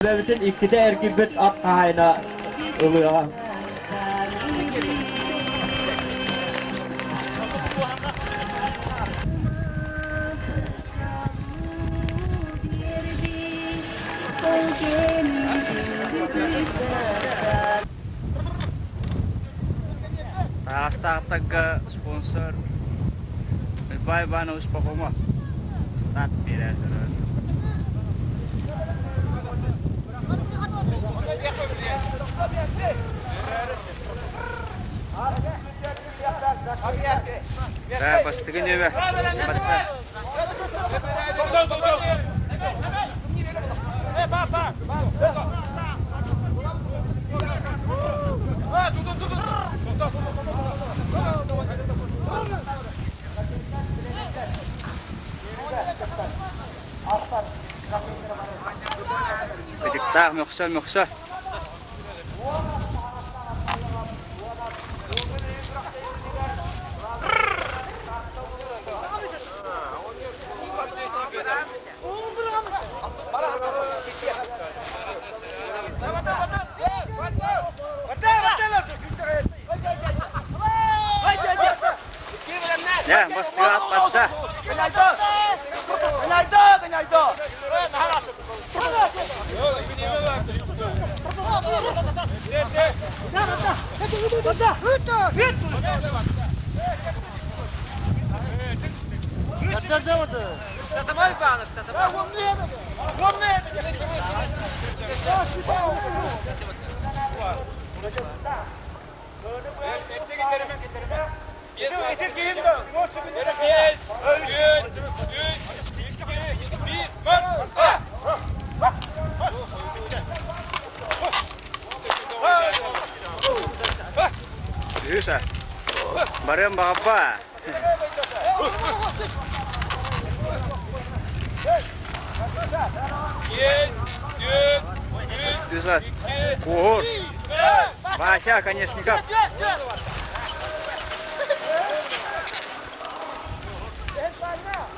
Эбэбитин иккитэ эргийбит ат хаһаайына ылыаҕа. Таастаахтарга спонсор Иван Иванович Пахомов старт биэрэр. Бастыгы нөмө. Кыдьыктаах мөхсө мөхсө. Дьэ, бастыга аппатта. Үһүс Барыам баҕаппа. Куһур. Вася Конечников.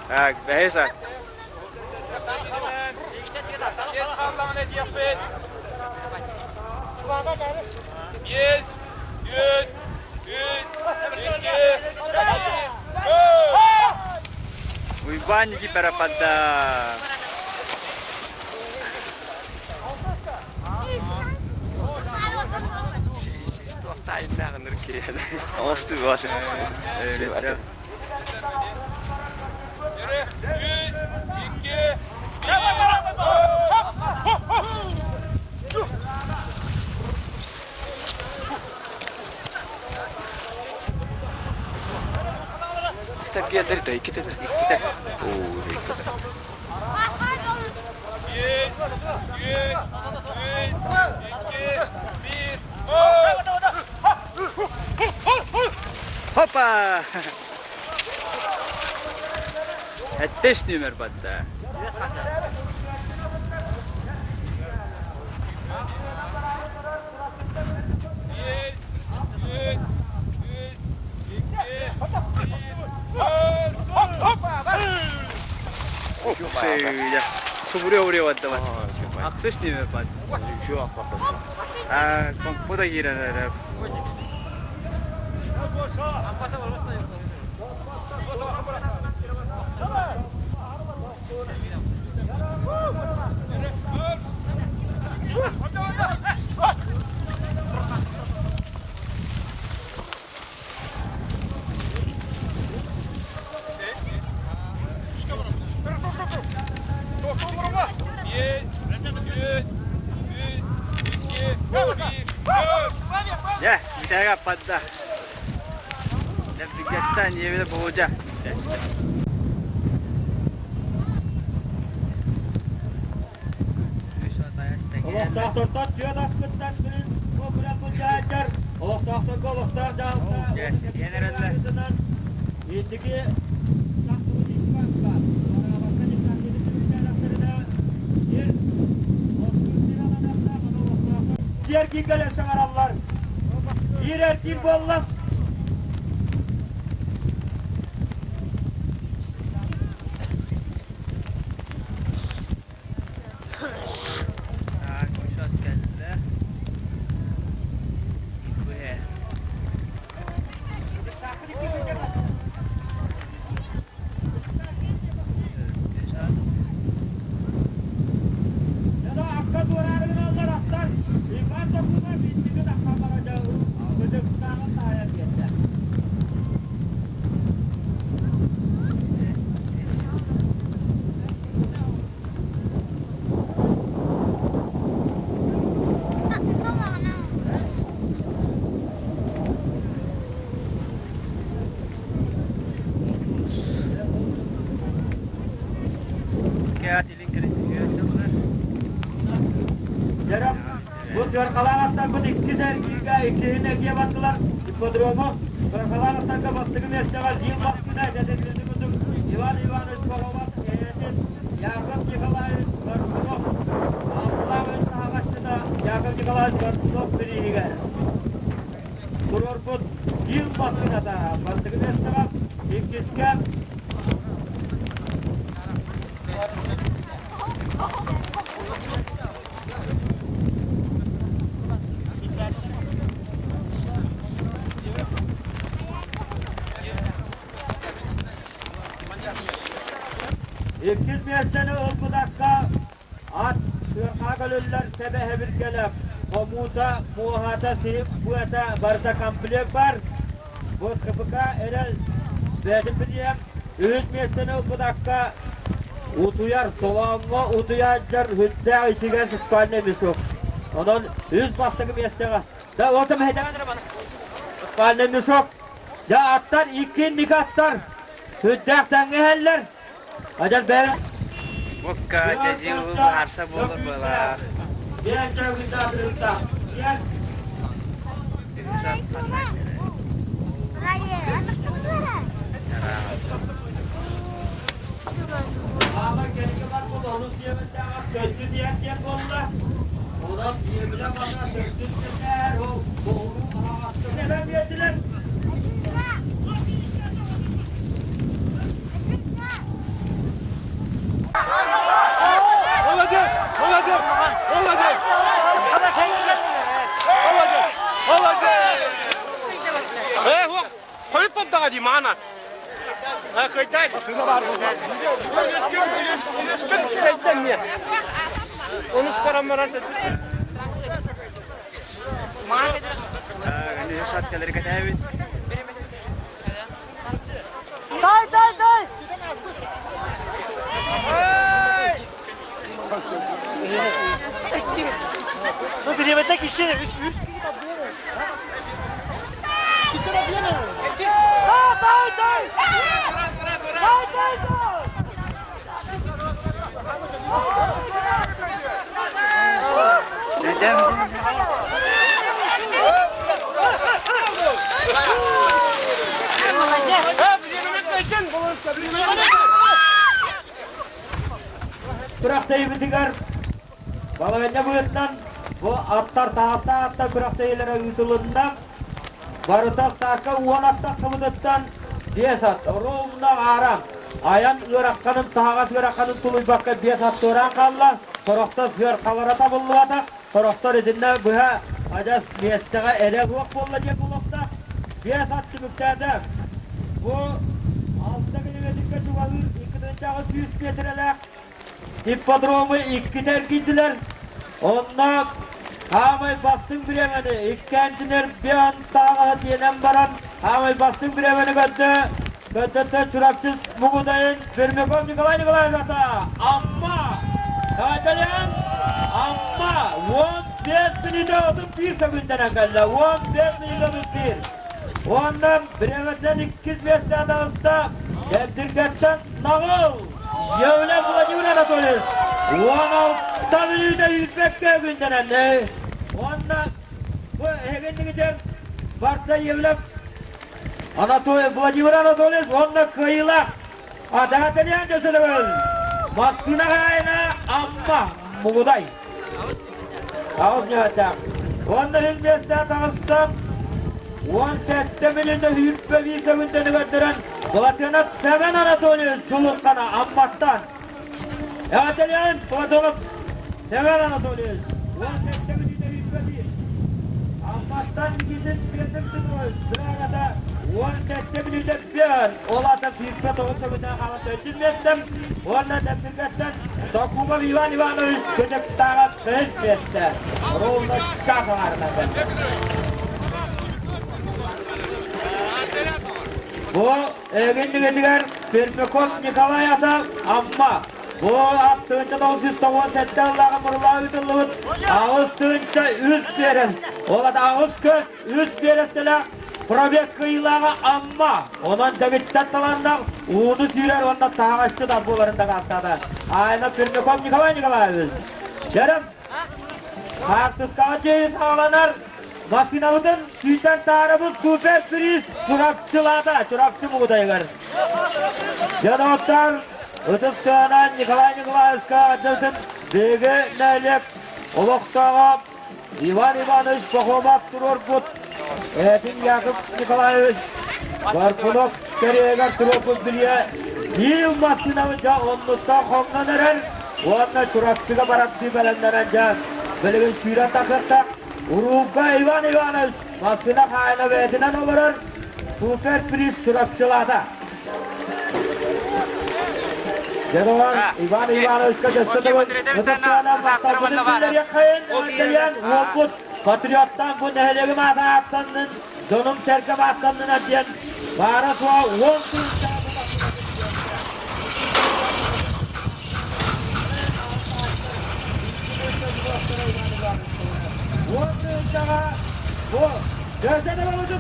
Так, бэһис ат. Уйбаан Никифоровпадда. Иккитэ. Хопа! Эттеш нүмер батта. Сыыйа. Субуре-уре баддабат. Ахсыс нүмер бат. А, компода киирэр. Дьэ, бүтэһик аппатта. Дэбдигэттэн ийэбитэ Болудьа. Олохтоохтортон түөрт аскыттан күнүн бу күрэх былдьаһыттар олохтоохторго олохтоох дьаһалта инники Диэр кииргэлэр саҥараллар. Биир эркин буолла. Дьэрэ, бу сыарҕалаах аттарбыт иккис эргииргэ иккиһин эргийэ бардылар. Ипподрому сыарҕалаах аттарга бастакы миэстэҕэ Зил бастыҥа этэтиллибит курдук Иван Иванович Пороват эһэтин Яков Николаевич Горбунов Ааллаах Өн таһаҕасчыта Яков Николаевич Горбунов бирииһигэр туруорбут Зил бастыҥата бастакы миэстэҕэ иккискэ Иккис миэстэни ылбытакка ат сыарҕа көлүллэр сэбэ-сэбиргэлэ, хомуута, муоһата, сиһик быата барыта комплект бар. Бу КПК эрэл бэйэтин билиэм. Үһүс миэстэни ылбытакка утуйар, толооҥҥо утуйааччар сүрдээх ичигэс спальный мешок. Онон үс бастакы миэстэҕэ. Да, вот спальный мешок. Дьэ, аттар икки инники аттар сүрдээх тэҥҥэ иһэллэр. Адьас бэйэ Букка дьэдьил быһаарса буолар быалаах. Молодец! Молодец! Молодец! Молодец! Молодец! Э, қойып бадаға деймін ана. Қайтай. Оны спарамаран. Сат кэлэр кэтээбит. Дай, дай, дай! Ну, переводи киши. Дай, дай! Дай, дай, дай! Күрэхтэһиибитигэр балаһыанньа быһыытынан бу аттар таһаҕастаах аттар күрэхтэһиилэрэ ыытылынна. Барыта ыстаакка уон ат тахсыбытыттан биэс ат ровно аара айан ыараханын таһаҕас ыараханын тулуйбакка биэс ат туораан хаалла. Сорохтор сыархалара табыллыбатах, сорохтор итиннэ быһа адьас миэстэҕэ эрэ суох буолла диэн буолуохтаах. Биэс ат түмүктээтэ. Бу алта километрга чугаһыыр 2 миэтэрэлээх Ипподрому иккитэ эргийдилэр. Онно хаамай бастыҥ бириэмэни иккиэнчинэр биан тааҕаһа тиэнэн баран хаамай бастыҥ бириэмэни көрдө. Көрдөттө Чурапчы Мугудайын Пермяков Николай Николаевич ата Амма Таайталыан Амма 15 мүнүүтэ 31 секундэнэн кэллэ. 15 мүнүүтэ 31. Уонна бириэмэттэн иккис миэстэ таҕыста Эрдиргэттэн Наҕыл Евлев Владимир Анатольевич 16 мүнүүтэ үүрбэккэ күндэнэллэ. Уонна бу эһигиннигитин барса Евлев Анатолий Владимир Анатольевич уонна кыайыылаах Адааталиан Дьөсөлөгөл массыына хаайына Амма Мугудай Аҕыс ньүөтэх. Уонна үһүн миэстэ таҕыста. 17 мүнүүтэ 21 секундэни көрдөрөн Платонов Сэмэн Анатольевич Дьулурхана Амматтан. Эҕэрдэлээн Платонов Сэмэн Анатольевич 17 мүнүүтэ 21. Амматтан Никитин Петр Петрович Быраагата 17 мүнүүтэ 5. Ол аата 29 секундэҕэ хаалан төрдүс миэстэм. Уонна Дэбдиргэттэн Токумов Иван Иванович Көтөктааҕа бэһис миэстэ. Ровно час аҥаарынан кэллэ. Бу эгин Пермяков Николай ата Амма. Бу ат тыынча 997 ыллааҕы мурулаа ыытыллыбыт аҕыс тыынча үс биэрэн, ол ата аҕыс көс үс биэрэстэлээх Пробег кыайыылааҕа Амма. Онон дэгиттэр талааннаах ууну сүүрэр уонна таһаҕасчыт ат буоларын дакаастаата. Айна Пермяков Николай Николаевич. Чэрим. Хаартыскаҕа дьиэ саҕаланар. Массыынабытын сүүйтэн таарабыт супер приз Чурапчылаата, Чурапчы Мугудайыгар. Дьоноттор ытыс тыаһынан Николай Николаевичка дьылтын биһиги нэһилиэк олохтооҕо Иван Иванович Пахомов туруорбут эһэтин Яков Николаевич Баркунов кэриэгэр туруорбут билиэ биир массыынабыт дьэ оннуттан хоҥнон эрэр уонна Чурапчыга барардыы бэлэмнэнэн дьэ билигин сүүрэн тахсыахтаах. Уруулга Иван Иванович массыына хаайына бэйэтинэн олорор супер приз Чурапчылаата. Дьэ, Иван Ивановичка өссө төгүл ытыктаанан махталбытын биллэриэххэйин, эҕэрдэлээн уолбут патриоттаан бу нэһилиэгим аата ааттаннын, дьонум-сэргэм ааттаннынар диэн баара-суоҕа 10 тыһыынчаҕа 10 тыһыынчаҕа бу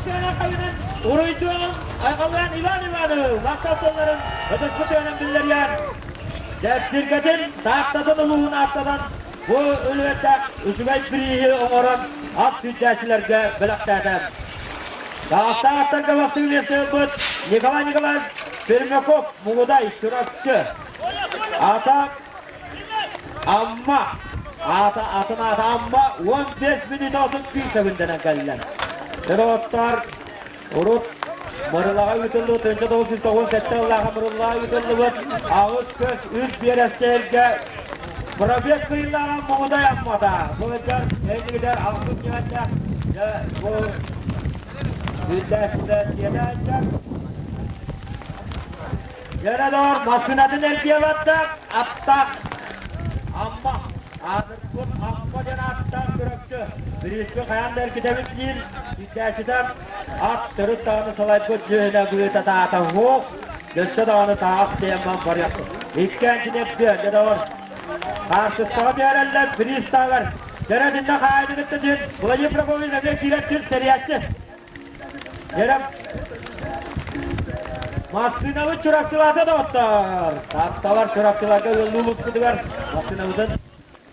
Уруйдуон айхаллаан Иван Ивановы махтал тылларын ытыспыт тыынан биллэриэн, Дэпсиргэтин Тааттатын улууһун ааттанан бу үлүгэрдээх үчүгэй бирииһи оҥорон ас сүүрдээччилэргэ бэлэхтээтэ. Тааттаах аттарга бастыҥ миэстэ ылбыт Николай Николаевич Пермяков, Мугудай, Чурапчы. Ата Амма аата атын аата Амма 15 мүнүүтэ 31 секундынан кэллэ. Доҕоттор, урут Мырылаҕа ыытыллыбыт 1997 сыллааҕы Мырылаҕа ыытыллыбыт аҕыс көс үс биэрэстэргэ пробег кыйыллааҕа Муҥудай Аммата. Бу сылдьар иннигитэр алтыс ньыматта бу үллэстэ тиэтэ Дьэ, массыынатын эргийэ барда, аттаах Амма, аатырбыт Амма диэн ааттаах Чурапчы бириискэ хайаан да эргитэбит диир иитээччитэ ат төрүт даҕаны салайбыт дьүһүнэ быыта таата суох, өссө даҕаны таах сиэммэн барыахпыт. Иккиэнчини эрдиэ, дьэ доҕор, хаартыскаҕа түһэрэллэр бириистаагар. Дьэрэ итиннэ хаайыны кытта диэн Владимир Прокопьевич эмиэ киирэр сир тэрийээччи. Дьэрэ Массыынабыт Чурапчылаата доҕоттор! Таатталар Чурапчыларга ыаллыы улууспутугар массыынабытын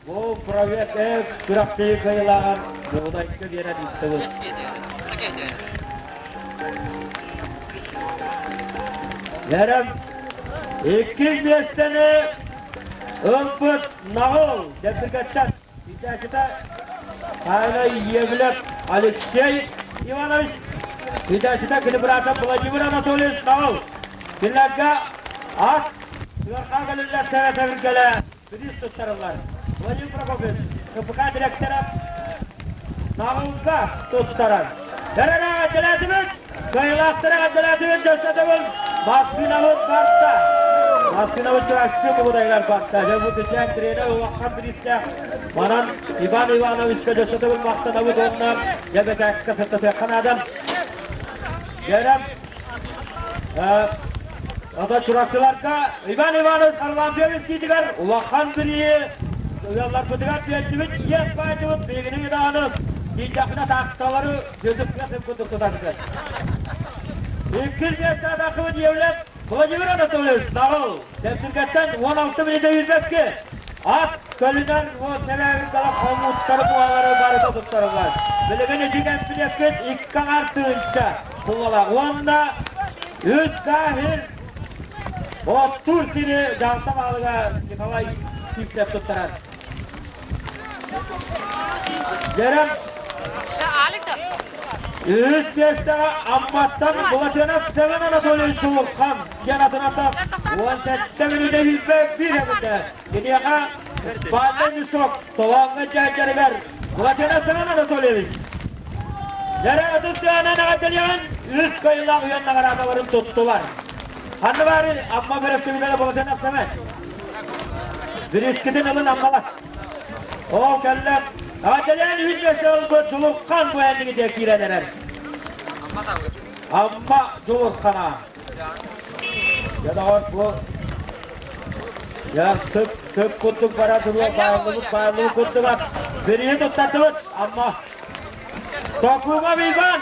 бу провет күрэхтэһии кыайыылааҕар Мугудайга биэрэн ыыттыбыт. Дьэрэ иккис миэстэни ылбыт Наҕыл Дьэрдиргэттэн Иитээччитэ Тайна Иевлев Алексей Иванович, иитээччитэ кини быраата Владимир Анатольевич Наҕыл. Кинилэргэ ат сыарҕа кэлиллэр сэбэтэ бириис туттарыллар. Владимир Прокопьевич, КПК директора Наҕылга туттарар. Дэрэнэ эҕэрдэлээтибит! Кыайыылаахтары эҕэрдэлээтибит дьөссөтөбүл! Массыынабыт барда! Массыынабыт Чурапчы Мугудайыгар барда. Дьэ бу түһээн тренер улахан бириистээх. Манан Иван Ивановичка дьөссөтөбүл махтанабыт уонна дьэ бэчээккэ сыртатыахха наада. Дьэрэ Ото Чурапчыларга Иван Иванович Харлампьевич киитигэр улахан бирииһи ыалларбытыгар биэрдибит, иэс баайдыбыт, биһигини даҕаны тиийдэхпинэ таакталары сүөдүккэ курдук тутаргыт. Иккис миэстэ атаакыбыт Евлев Владимир Анатольевич Наҕыл Дэпсиргэттэн 16 мүнүүтэ үүрбэккэ ат көлүнэн уон сэлээбит кала хомууттары буһалары барыта туттарыллар. Билигин ити кэмпилиэккит икки аҥар тыһыынча суммалаах уонна үс каһир оттуур сири дьаһалта баһылыга Николай Сивцев туттарар. Дьэрэн үһүс миэстэҕэ Амматтан Былатыанов Семен Анатольевич Сулурхан диэн атын ата 17 мүнүүтэ үүрбэ биир эбитэ. Киниэхэ Павел Мешок толооҥҥо дьээдьэригэр Былатыанов Семен Анатольевич Дьэрэ ытыс тыаһынан эҕэрдэлиэҕин үс кыайыылаах үйэн наҕараадаларын туттулар. Ханна баарый Амма бөрөстүүбүлүкэтэ Былатыанов Семен? Бириискитин ылын Аммалар. Ол кэллэ. Эҕэрдэлээн үһүс миэстэ ылбыт Дьулурхан бу эннигитэ киирэн эрэр. Амма Дьулурхана. Дьэ доҕор бу Дьэ сып сып курдук бара туруо бааллыбыт бааллыбыт курдуга бирииһи туттардыбыт Амма Токумов Иван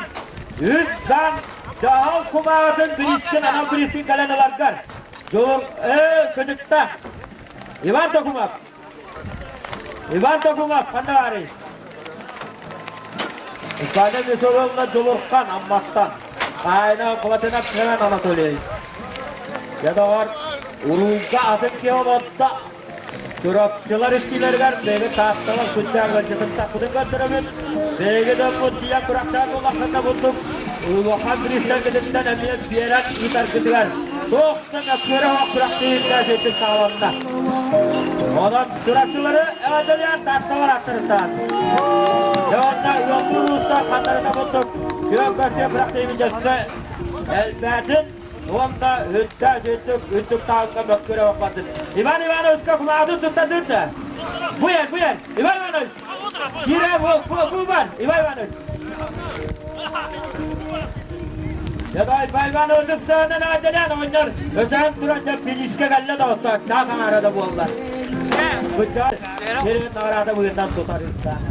үс дан дьаһал кумааҕытын бириискин анал бириискин кэлэн ыларгар Дьулур ээ күнүктэ Иван Токумов Иван Токумов ханна баарый? Иппаня Веселовна Дьулурхан Амматтан. Хаайна Платинов Семен Анатольевич. Дьэ доҕор, уруулга атын киһи олордо. Чурапчылар истиилэригэр бэйэбит таатталар күндээх ыалдьытын тахпытын көрдөрөбүт. Биһиги дьоммут тиийэн күрэхтээх буоллаххына курдук улахан бириистэргититтэн эмиэ биэрэн ыытаргытыгар туох да мөккүөрэ суох күрэхтэһиитэ ситик саҕаланна. Онон чурапчылары эҕэрдэлээн таатталар аттарыттан. Дьэ уонна ыаллыы улуустар ханнарына курдук күөн көрсүө күрэхтэһиибит өссө элбээтин уонна үрдээх үрдүк үрдүк таһымҥа мөккүөрэ баппатын. Иван Ивановичка кулаатын туттардын да. Буян, буян, Иван Иванович. Киирэ бу, бу, бу бар, Иван Иванович. Давай, Иван Иванович саанан аадалаан оҕонньор өсөөн туран дьэ финишкэ кэллэ да оттоо чаас аҥаара да буолла. Быччар сирин наҕараада быһыытынан тутар ыстаана.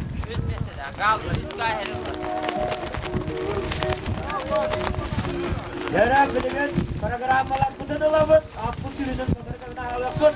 Дьэрэ билигин программаларбытын ылабыт, аппыт күнүнүн сотору кэминэ аҕалыахпыт.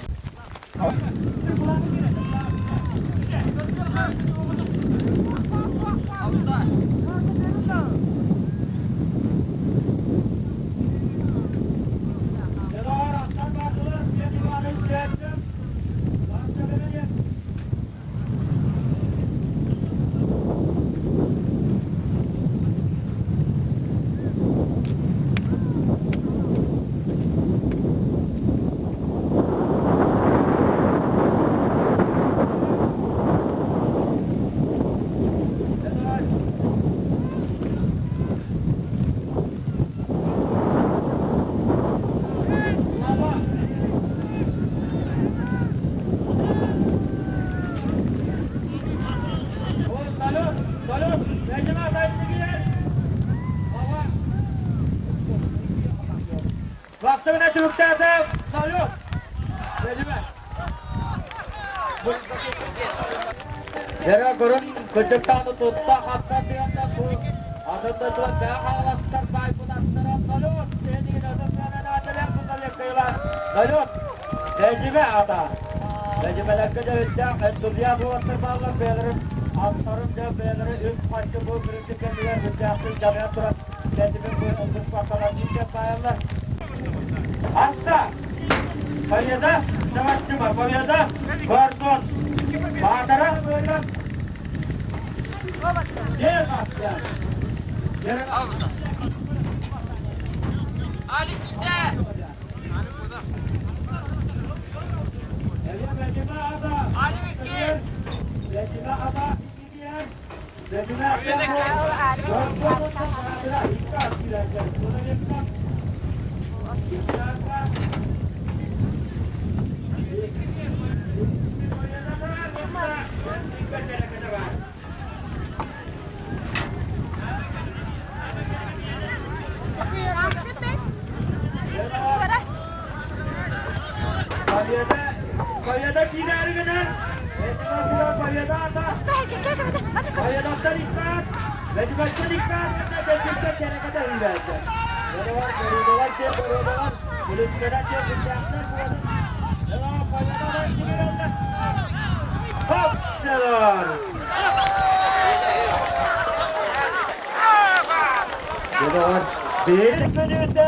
Вахтовина түмүктээтэ салют! Дьэрэ көрүн кырдьыктааны тутта хатта тыанна бу атын дойдулар бэйэ хааластар баайбыт аттара салют! Тиэнигин атын тыанан ааталар буталыктыылар салют! Бэдьимэ ата. Бэдьимэлэргэ дьэ энтузиаст уолаттар бааллар бэйэлэрин аттарын дьэ бэйэлэрэ үп-харчы бу күрүтүк кэмигэр үрдээхтик дьаныйан туран бэдьимэ бу ылбыспаккалар диэн баайаллар. Аста! Победа! Чаваччыма! Победа! Гордон! Баатара! Алик, иди! Победа киирээри гынан, Победа ата! Победаттан иккат, Бэдибэттэн иккат, Бэдибэттэн кэрэкэтэ үүрээччэ. Бодолар, Бородолар, сиэн Бородолар, Бүлүккэрэ сиэн Бүллээхтэр буолан, Победалар киирэллэр. Хоп! Дьонугар биир мүнүүтэ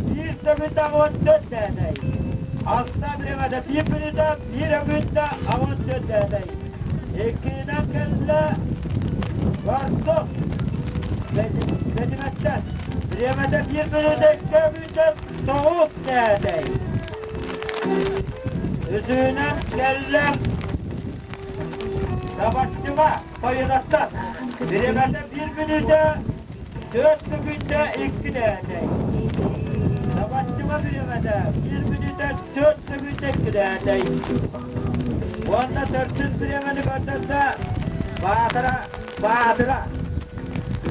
биир төгүлдэ 14 дээнэй. Алта бириэмэтэ биир мүнүүтэ биир өгүттэ 14 дээнэй. Иккиинэн кэллэ Гордов Бэдимэттэн. Бириэмэтэ биир мүнүүтэ икки өгүттэ тоҕус дээнэй. Үсүһүнэн кэллэ Табаччыма Победаттан. Бириэмэтэ биир мүнүүтэ төрт мүнүүтэ икки дээнэй. Табаччыма бириэмэтэ биир мүнүүтэ төрт мүнүүтэ икки дээнэй. Уонна төрдүс бириэмэни көрдөрдө Баатыра Баатыра.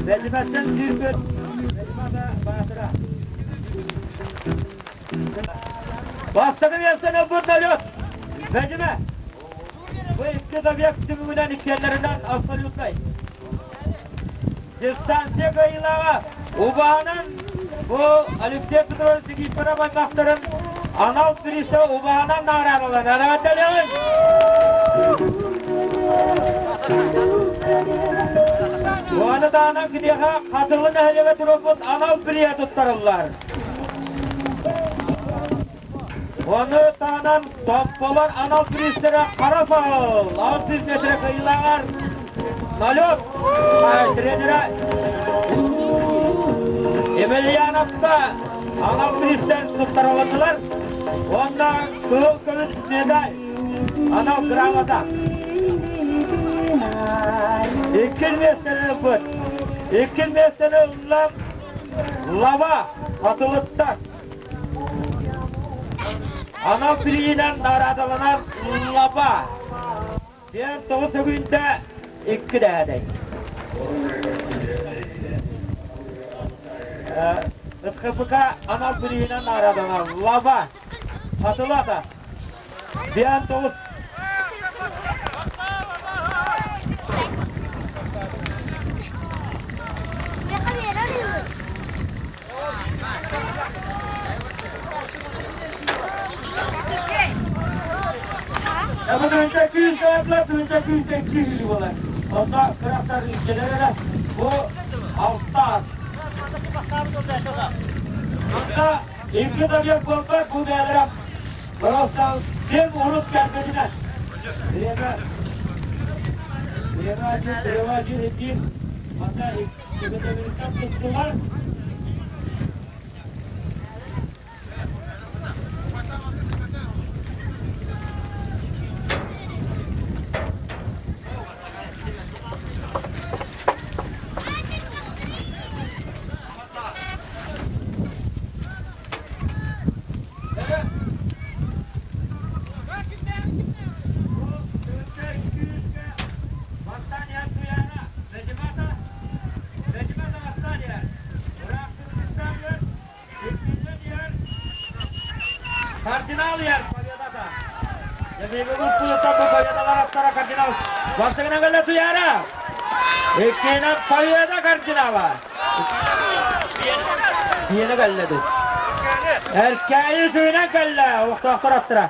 Бэдимэттэн сүүрбүт Бэдимата Баатыра. Бастакы миэстэни ылбыт налет. Бэдимэ. Бу икки забег түмүгүнэн иккиэннэринэн абсолютнай. Дистанция кыайыылааҕа Убаанан бу Алексей Петрович Никифоров аймахтарын анал бириисэ Убаанан наҕараадаланар. Эҕэрдэлиэҕиҥ! Маны таһынан киниэхэ Хатылы нэһилиэгэ турбут анал билиэ туттарыллар. Ону таһынан Томполор анал бириистэрэ Хара Саһыл, 600 метрэ кыайыылааҕар Налет тренерэ Емельяновка анал бириистэр туттарылыннылар уонна кыһыл көмүс медаль анал грамота. Иккис миэстэни ылбыт. Иккис миэстэни ылла Лава Хатылыттан. Анал билиинэн наҕараадаланар Лаба. Диэн тоҕус өгүндэ икки дэһэдэй. СХПК анал билиинэн наҕараадаланар Лаба. Хатылата. Диэн тоҕус Тыһыынча күүс кыайдылар, тыһыынча күүс икки сүүс буолар. Онно кыраттар иччилэр эрэ бу алтаас. Онно икки табият буолбат, бу бэйэлэрэ просто ким урут кэлбитинэн. Время, время один, время один, один. Онно икки туттулар. Кардинал иһэр победата. Дьэбиэбигин кулуттан бу победалар аттара кардинал. Бастыгынан кэллэ Туйаара. Иккиһинэн победа кардинала. Диэни кэллэ дуу. Эркээйи сүүнэн кэллэ олохтоохтор аттара.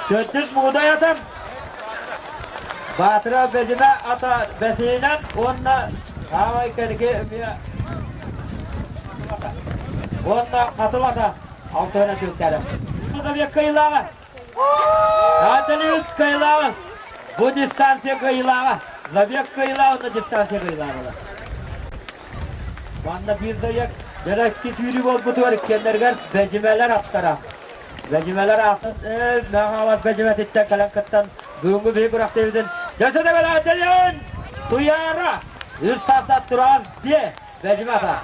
Төрдүс мугудай атам Баатыра Бэдьимэ ата бэсиһинэн уонна Хаамай кэлики эмиэ уонна Хатыл ата алтыһынан түмүктээтэ. Забег кыайыылааҕа. Антониус кыайыылааҕа. Бу дистанция кыайыылааҕа. Забег кыайыылааҕа уонна дистанция кыайыылааҕа. Манна биир дойек дьэрэкки сүүрүү буолбутугар иккиэннэригэр бэдьимэлэр аттара. Бэдьимэлэр аатын Мэҥэ бэдьимэтиттэн кэлэн кыттан бүгүҥҥү биһиги күрэхтэһиибитин дьэсэ дэбэлээтэйин Туйаара үс саастаах тураан биэ бэдьимэ ата.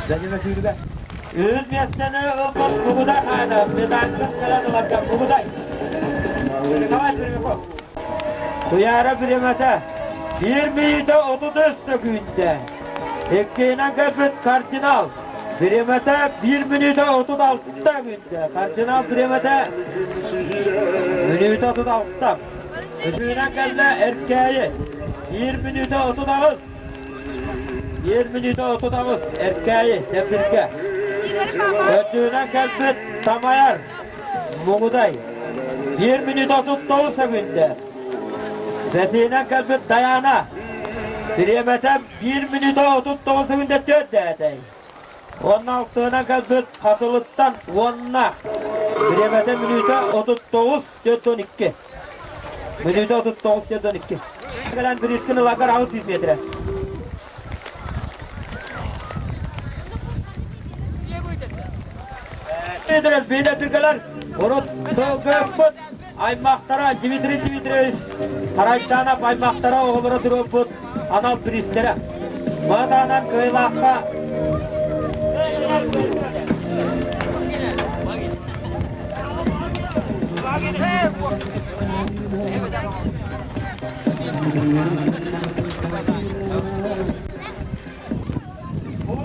Бэдьимэ сүүрүгэ. Үһүс миэстэни ылбыт Бугудай хаайда медалькын кэлэн ыларга Бугудай. Николай Пермяков. Туйаара бириэмэтэ биир мүнүүтэ 33 сөкүүндэ. Иккиһинэн кэлбит кардинал бириэмэтэ биир мүнүүтэ 36 күндэ. Кардинал бириэмэтэ мүнүүтэ 36. Үсүһүнэн кэллэ Эркээйи биир мүнүүтэ 38. Биир мүнүүтэ 38 Эркээйи Дэбдиргэ. Төрдүһүнэн кэлбит Тамайар Муҥудай биир мүнүүтэ 39 сөкүүндэ. Бэсиһинэн кэлбит Дайаана бириэмэтэ биир мүнүүтэ 39 сөкүүндэ төрдөөтэй. Уонна алтыһынан кэлбит Хатылыттан уонна бириэмэтэ мүнүүтэ 39 412. Мүнүүтэ 39 412. Кэлэн бириискин ыларгар 600 метрэ. Дмитрий биилэтиргэлэр урут тылгыппыт аймахтара Дмитрий Дмитриевич Харайданов аймахтара оҕолоро туруорбут анал бириистэрэ. Баатаанан кыайылаахха Бу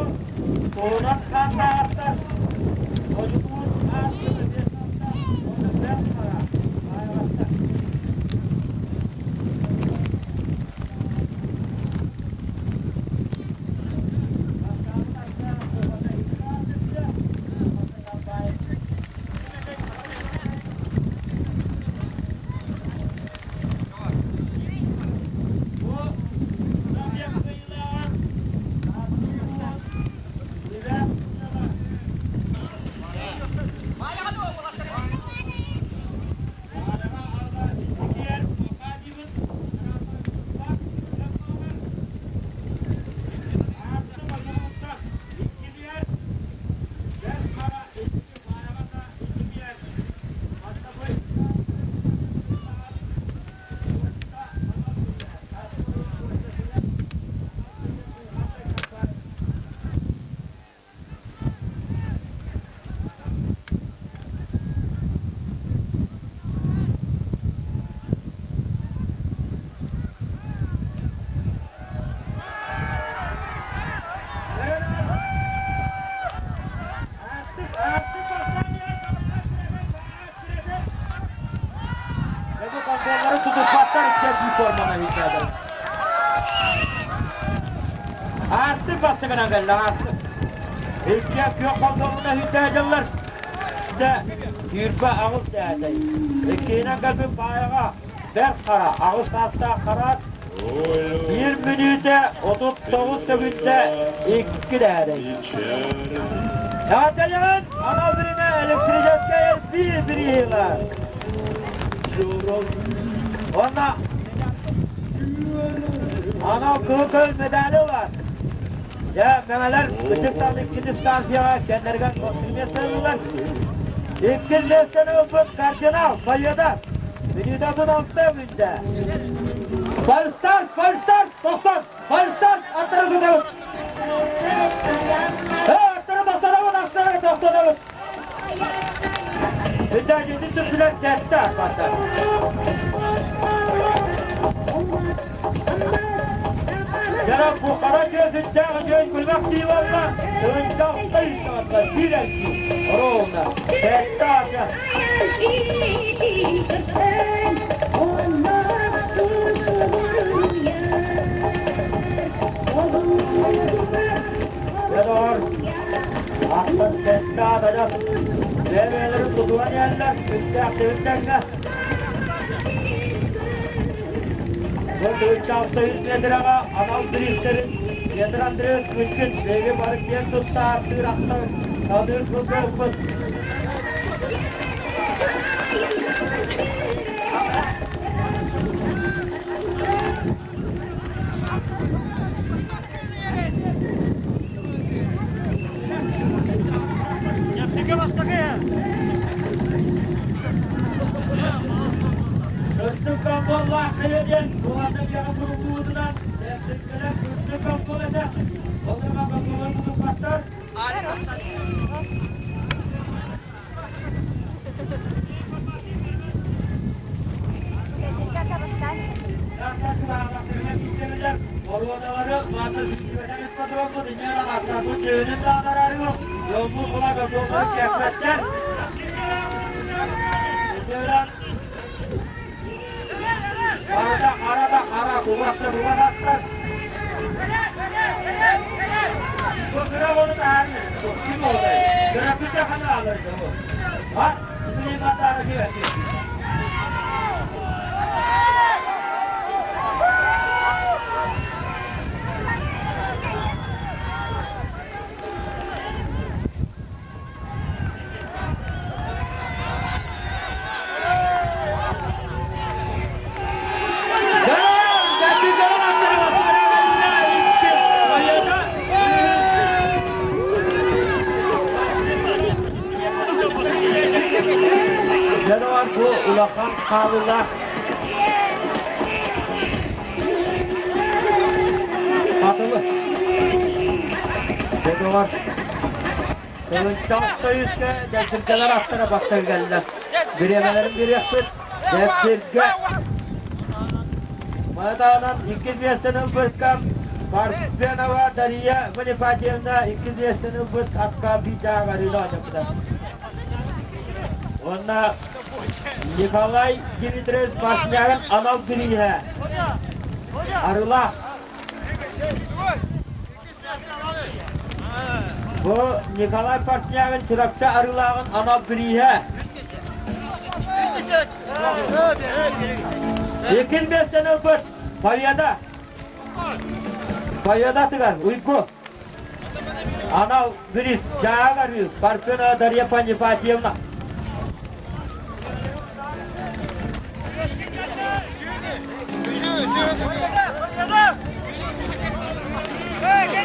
туһунан хааннаахтар Одьукуун ааттык уонна Бэрт Хара Аайаластар. биир форманы ыйдаатар. Аартык бастыгынан кэллэ, аартык. Икки күөх холдоҕуна үтээдэллэр. Дэ, 28 дээтэй. Иккиһинэн кэлбит баайаҕа Бэрт Хара, 8 саастаах хараат, 1 мүнүүтэ 39 сөкүүндэ 2 дээдэй. Эҕэрдэлэҕин анал биримэ электрическэй элбии бирииһила. Уонна анал кыһыл көмүс медали ылар. Дьэ, мэҥэлэр ытыктан икки дистанцияҕа кэннэригэр бастакы миэстэни ыллылар. Иккис миэстэни ылбыт кардинал Победа мүнүүтэ 36 мүнүүтэ. Фальстарт, фальстарт, тохтот! Фальстарт, аттары тутабыт! Аттары тохтотобут, аттары тохтотобут! Үтээдьитин түрдүлэр тэттэ бата. Дьара бухара түөсүттээх үтүөн күлбэх дии буолла, тыынчалтай саҕатта биир элбии, ровно, тэттэ ата. Дьэ, Аттан сэттэ адьас бэйэ-бэйэлэрин тутуһан иһэллэр, үстээх түбүктэргэ. Бу тыһыынча 600 метрэҕэ анал бириистэрин Петр Андреевич Кычкин биһиги бары киэн тутта ааттыыр ахтар саныыр сылгыһыппыт. Үрдүк комболлаах хайа диэн кулата биэҕэ суруллубутунан Дэбдиргэлэр үрдүк комбол этэ. Ол эрэ комболлар тутуппаттар. Боруодалары Дьэ, бу улахан хаалыылаах Хатылы. Дьэ, Кылыччаах үскэ дэбдиргэлэр аттара бахсан кэллэ. Бириэмэлэрин бириэхпит. Дэбдиргэ. Маны иккис миэстэни ылбыкка Парфенова Дария Бонифатьевна иккис миэстэни ылбыт атка биитаах арыыла оонньоппута. Уонна Николай Дмитриевич Пашнягин анал бирииһэ. Арылаах. Бу Николай Портнягин Чурапчы Арыылааҕын анал бирииһэ. Иккис миэстэни ылбыт Победа. Победатыгар Уйгу. Анал бириис Дьааҥ Арыы Парфена Дарья Панифатьевна.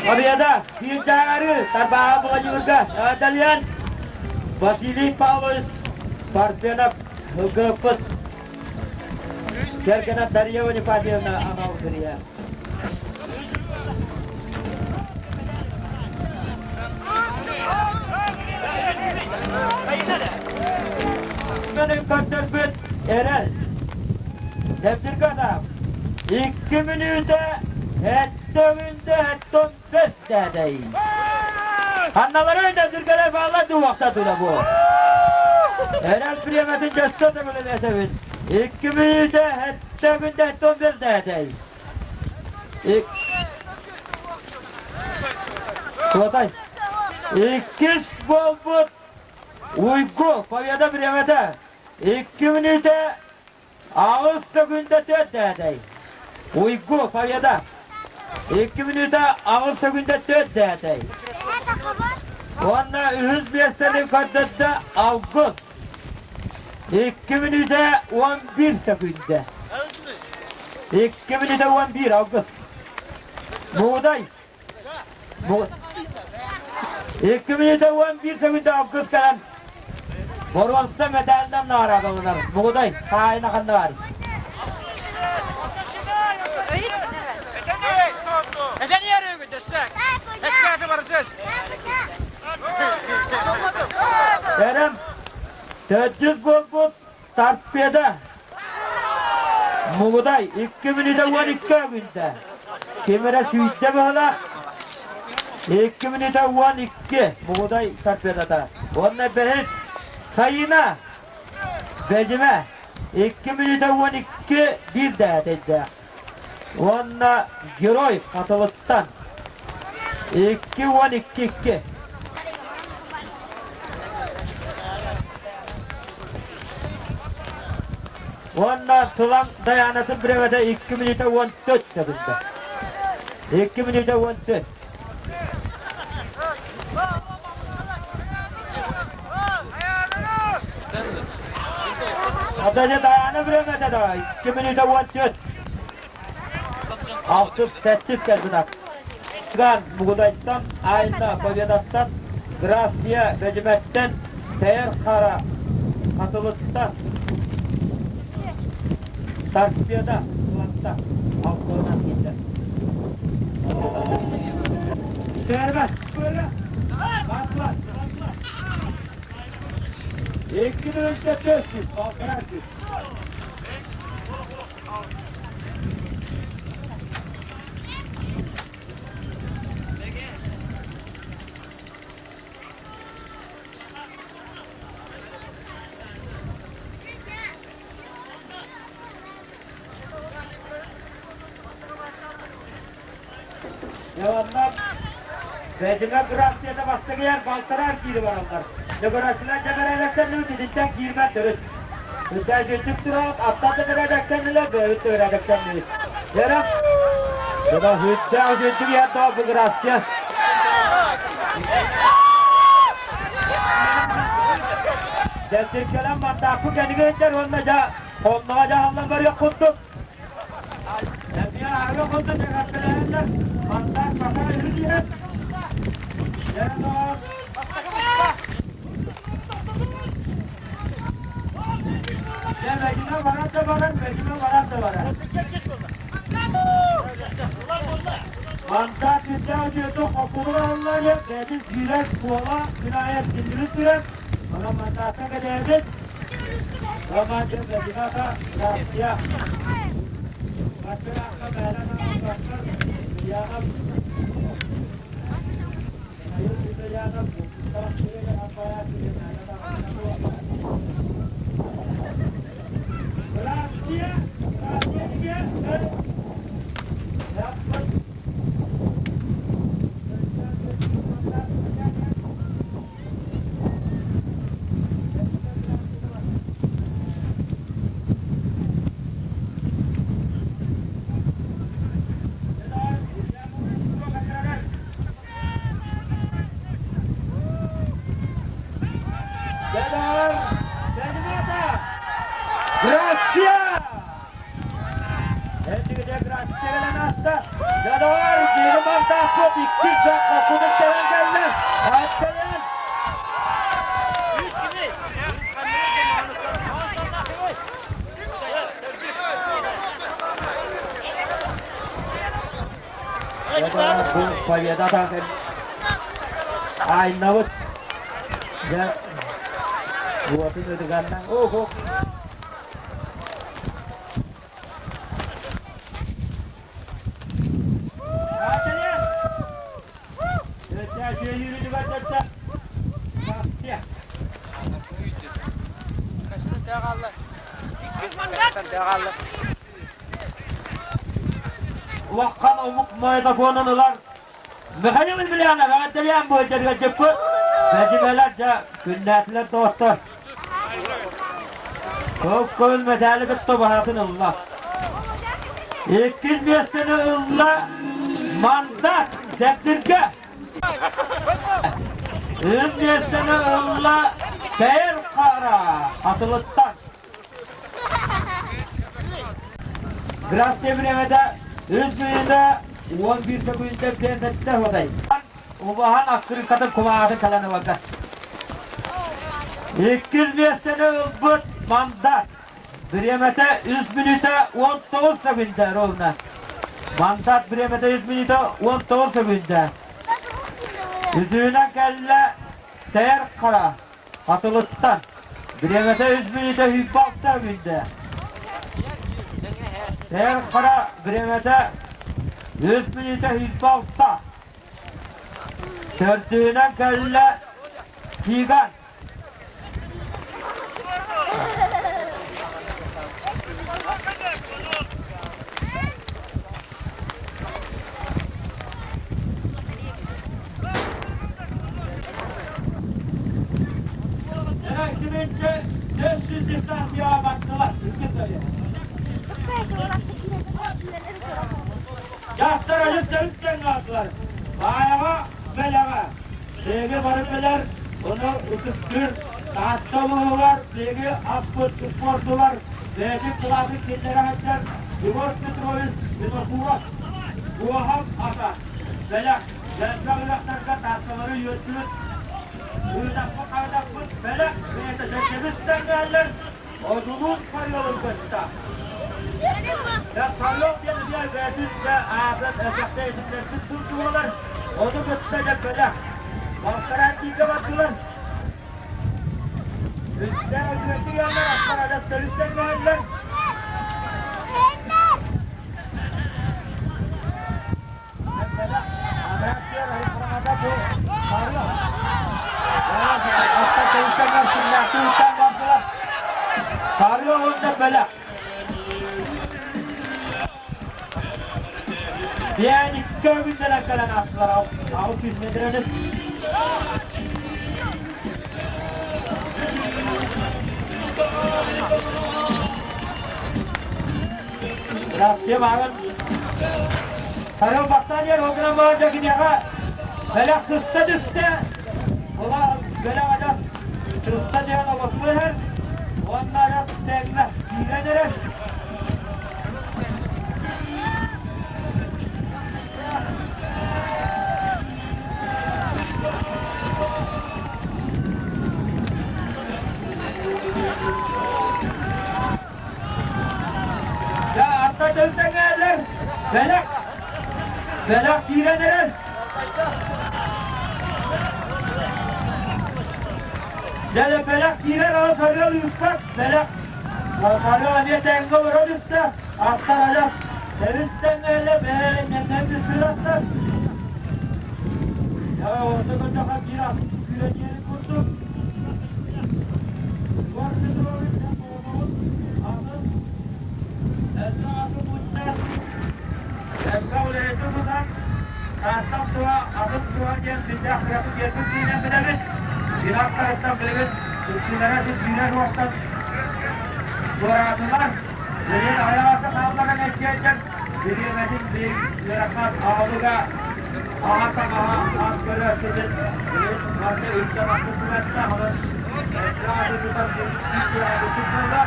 Победа! Биирдээҕи Тарбааҕа Владимирга Дальян Василий Павлович Парфенов ылгыппыт кэргэнэ Дарья Ванифатьевна анал бирииһэ. Көрдөрбүт эрэл. Дэбдиргэ атаах. 2 мүнүүтэ эттөҥүндэ эттон бэс дээдэй. Ханналары дэбдиргэлэр бааллар дуу тула бу. Эрэл бириэмэтин дьөссө төгүлүн этэбин. 2 мүнүүтэ. сэттэ күндэ 15 дээтэй. Суотай. Иккис буолбут Уйгу победа бириэмэтэ 2 мүнүүтэ 8 сөкүндэ 4 дээтэй. Уйгу победа 2 мүнүүтэ 8 сөкүндэ 4 дээтэй. Уонна үһүс миэстэни көрдөрдө Август. 2 мүнүүтэ 11 сөкүндэ. 2 мүнүүтэ 11 Август. Муудай. 2 мүнүүтэ 11 сөкүндэ Август кэлэн боруонса мэдээлинэн наҕараадаланар. Мугудай, хаайына ханна баар? Эрем, төрдүс буолбут торпеда. Мугудай 2 мүнүүтэ 12 күндэ. Ким эрэ сүүрдэ быһылаах. 2 мүнүүтэ 12 Мугудай торпедата. Уонна бэһис Сайына Бэдьимэ 2 мүнүүтэ 12 биир дэһэтэйдээх. Уонна Герой Хатылыттан 2 12 2. Уонна Сылаҥ Дайаанатын бириэмэтэ 2 мүнүүтэ 14 секунда. 2 мүнүүтэ 14. Адажа Дайаана бириэмэтэ да 2 мүнүүтэ 14. Алтыс, сэттис кэлбит Ган Мугудайтан, Айна Победаттан, Графия Бэдьимэттэн, Тэйэр Хара Хатылыттан, Торпеда Сыланта алтыынан киирдэ. Сэрбэт! Басла! Икки мүнүүтэ 400, полтора жүз. Дьэ Бэдьимэ графтията бастакыйар балтараа киири бараллар. Дөгөрөччүлэр дьэбэрээдэктэннибит итинтэн киирбэт төрүт. Үтээжүттүк тураат, аттан дьэбэрээдэктэннилэр, бэйэбит дьэбэрээдэктэннибит. Дьэрэ, Дьэ, үттээх үтүттүк иһэрдoo бу графтия. Дьэ, мандааппы кэнигэр иттэр уонна дьэ, онноҕо дьаһаллан барыах курдук. Грация! Победа Айнабыт. Дьэ, уотун ытыганна. Ох, улахан омук магнитофонун ылар Михаил Емельянов эҕэрдэлээн бу дьарыгырдьыппыт Бэдьимэлэр дьэ күннээтилэр доҕоттор. Көк-көҥүл мэтээли кытта баһатын ылла. Иккис миэстэни ылла Мандат Дэбдиргэ. Үс миэстэни ылла Тэйэр Хара Хатылыттан. Здравствуйте, бириэмэтэ үс мүнүүтэ 11 сөкүүндэ биэнсэттэ хотай. Убаһан аккырыыккатын кумааҕытын кэлэн ыларга. Иккис миэстэни ылбыт мандат. Бириэмэтэ үс мүнүүтэ 19 сөкүүндэ ровно. Мандат бириэмэтэ үс мүнүүтэ 19 сөкүүндэ. Үсүһүнэн кэллэ Тэйэр Хара. Хатылыттан. Бириэмэтэ үс мүнүүтэ 26 мүнүүтэ. Эр Хара бириэмэтэ үс мүнүүтэ 26. Төрдүһүнэн кэллэ Киган. Киминче 500 дистанцияға баттылар. Жастар әлі сөрүттен қалдылар. Баяға, бәлеға. Беги бары билэр, ону ытыктыыр Таатта улууһугар биһиги аппыт спордулар бэйэтин кылаатын киллэрэ сылдьар Егор Петрович Винокуров Уоһам ата бэлэх элбэх үрэхтэргэ Таатталары үөрдүбүт Ыытаппыт хаһытаппыт бэлэх бэйэтэ сэргэбит тэҥнээллэр Одулуун Харыалын кытта. Харыал диэн эмиэ бэйэтин да аатын элбэхтэ иһитиннэрбит культуралар, ону кытта дьэ бэлэх. Балтараатыыга бардылар. Үстэр үчүгэйдик ыаллар, аттар адьас төрүттэн көһөллөр. Биэниккэ күннэрэн кэлэн аастылар 600 метрени. Здравствуйте, Мағын. Сарыл бастан ер огынан баранча киниэхэ бэлэх сыста түстэ. Ола бэлэх адьас сыста диэн олохпу иһэр. Уонна адьас тэҥҥэ киирэн эрэр. Дьэ, атта дөлдөҥөөлөр, бэлэх, бэлэх киирэн эрэр. Дьэ, бэлэх киирэр, ол сарыал ыыппат, бэлэх. Сарыал эмиэ тэҥҥэ олорон истэ, аттар адьас тэрис тэҥҥэ бэйэлэрин түсүраттар. Дьэ, орто көрдөххө биир ат күүрэн диэри курдук. Егор Петрович Атын элбэх аты мунньан, элбэх үлэһити тутан, Тааттам туһа, атын туһа диэн сүрдээх кыратын биэрбит киинэн билэбит. Ирак таһыттан билигин үксүлэрэ сүүрэр уостан туораатылар. Билигин аҕыйах аса хаалларан эрчийэллэр. Бириэмэтин биир ыарахан аҕалыга аҕа таҥаһа ас көрөөччүтүн билигин барыта үстэн ахсын түбэстэ. Онон элбэх аты тутан буолла.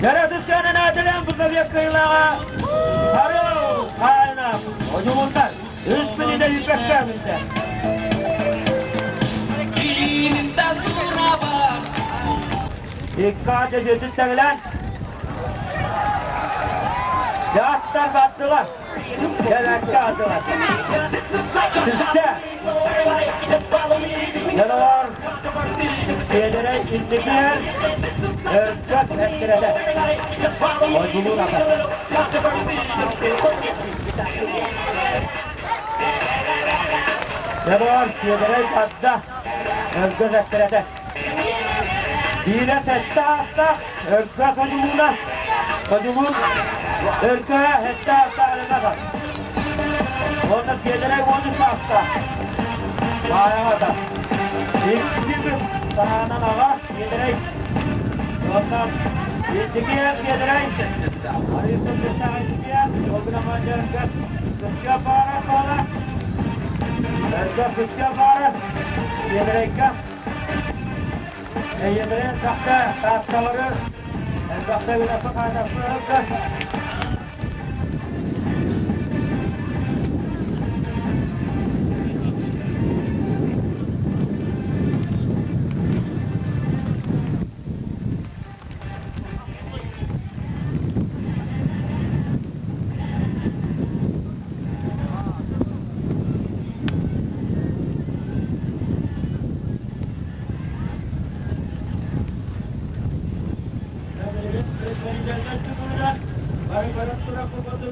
Жаратысканын аатынан бу совет кыйылаҕа Сарыл Хаайна Одьулунтан үс мүнүүтэ үүппэккэ мүнтэ. Икки аты сүтүн тэҥилээн Дьааттар баттылар. Кэлэккэ атылар. Түстэ. Дьоноор, Сиэдэрэй инникиэр өргөс эттирэтэ. Ойгулуур ата. Дьоноор, Сиэдэрэй тарда, өргөс эттирэтэ. Биирэ сэттэ ааттаах Өркө Содулууна, Содулуун Өркөһө сэттэ ааттаах Элэмэхэ. Уонна Сиэдэрэй 13 ааттаах Маайаҕата. Икки күн саһаанан аҕа Сиэдэрэй. Уонна Итикиэн Сиэдэрэй. Арыытын кытта Итикиэн, ол гынан Өркө Кыска баара буола. Өркө Кыска баара Сиэдэрэйгэ Эйэлэрин сахта таатталары элбэхтэ үлэхэ хаанаппыһыгар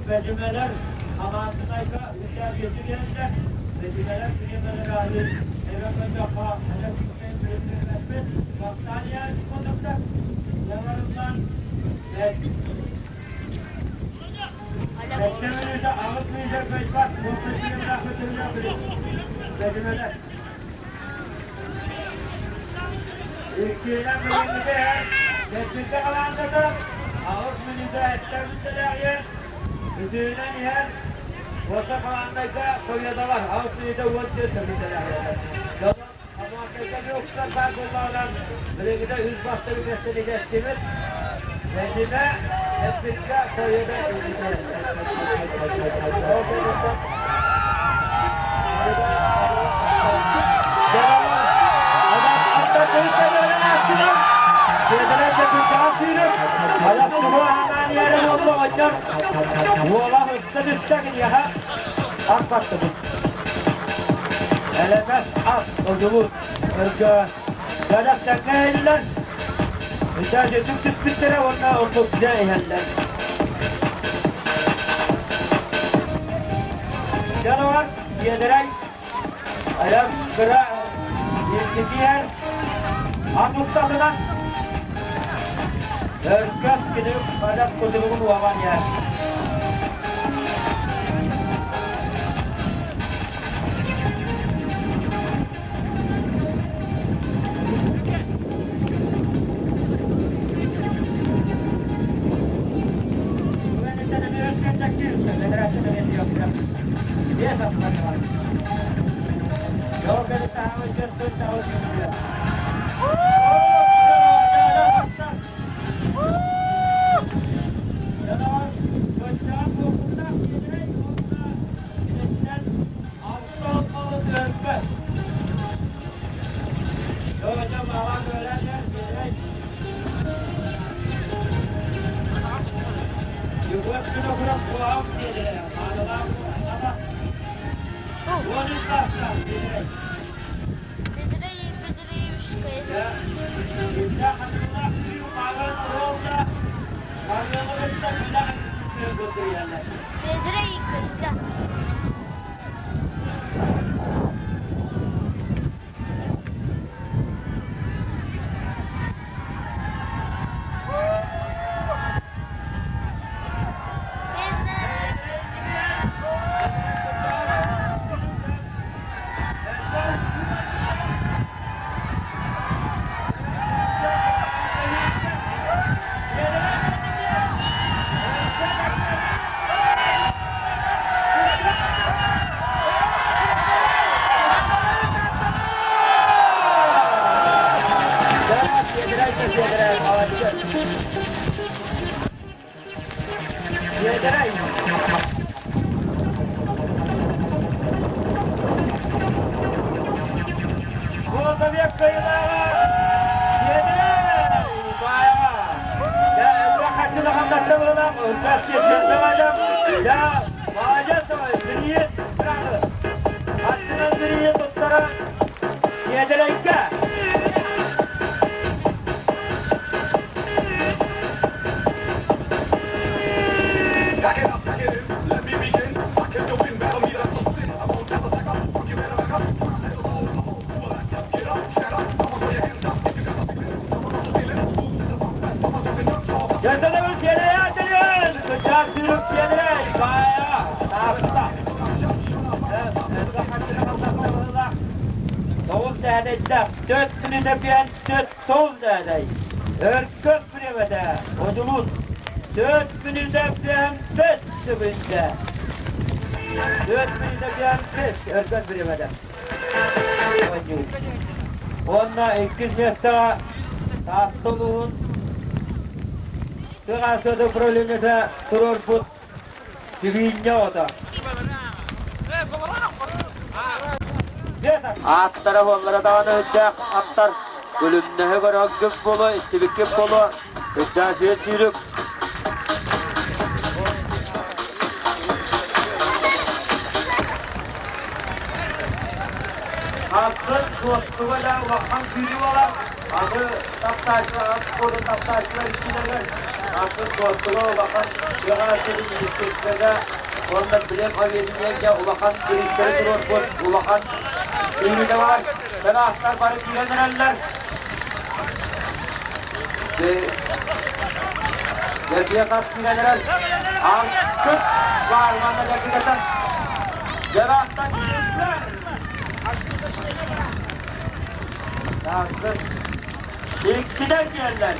Бэдьимэлэр Хамаатынайга үчүгэй биэрдэ. Бэдьимэлэр бириэмэлэр аайы эбэ көтөххө Бүтүүнэн иһэр Уоса хамаандайга Советалар аҕыс мүнүүтэ 14 мүнүүтэлээх. Билигитэ үс бастакы миэстэни кэстибит. Бэдьимэ эппиккэ Союза Уола Элэмэс ас одулу өргө дьадах тэҥҥэ Үтээдьитик түспүттэрэ уонна ордук дьэ иһэллэр. Дьонугар Сиэдэрэй айар кыра инникиһэр ат устатынан өргөс кини адьас кутуругун уобан иһэр. Бедре, бедреюшка. Бедрейка, да. Я молодец, билиет сразу. Аттынан билиет туттара Сиэдэлэйгэ. Дьэ, сиэдэлэй аттылыын! Кыччаат сүүрүк сиэдэлэй! Баайа! Таапта! Тоҕус дэһэдэйдэх, төрт күнү төрт тоҕус дэһэдэй. Өркөн бириэмэтэ, одулун. Төрт күнү бэс сүгүндэ. Төрт күнү бэс өркөн бириэмэтэ. Уонна иккис миэстэҕэ Таатта улууһун Тыа управлениета туруорбут сибиинньэ оҕото. Ааттара буоллара даҕаны үрдээх аттар күлүмнэһэ көрөнгүм буолуо, истибиккин буолуо, ыччаасыйа сүүрүк. Аттын суоттуга да улахан күүрүү буолар. Аны таптааччылар, ат спордун таптааччылар иччилэригэр атын суоттуга улахан тыаҕа сирин министерствота уонна билим объединение улахан бириистэри туруорбут улахан сүүрүүтэ бар. Танаастар бары киирэн эрэллэр. Дьэ, киирэн эрэр. Алтыс баар манна дьаргытатан. Дьараахтан киирдилэр. Алтыс. Иккиден киэллэр.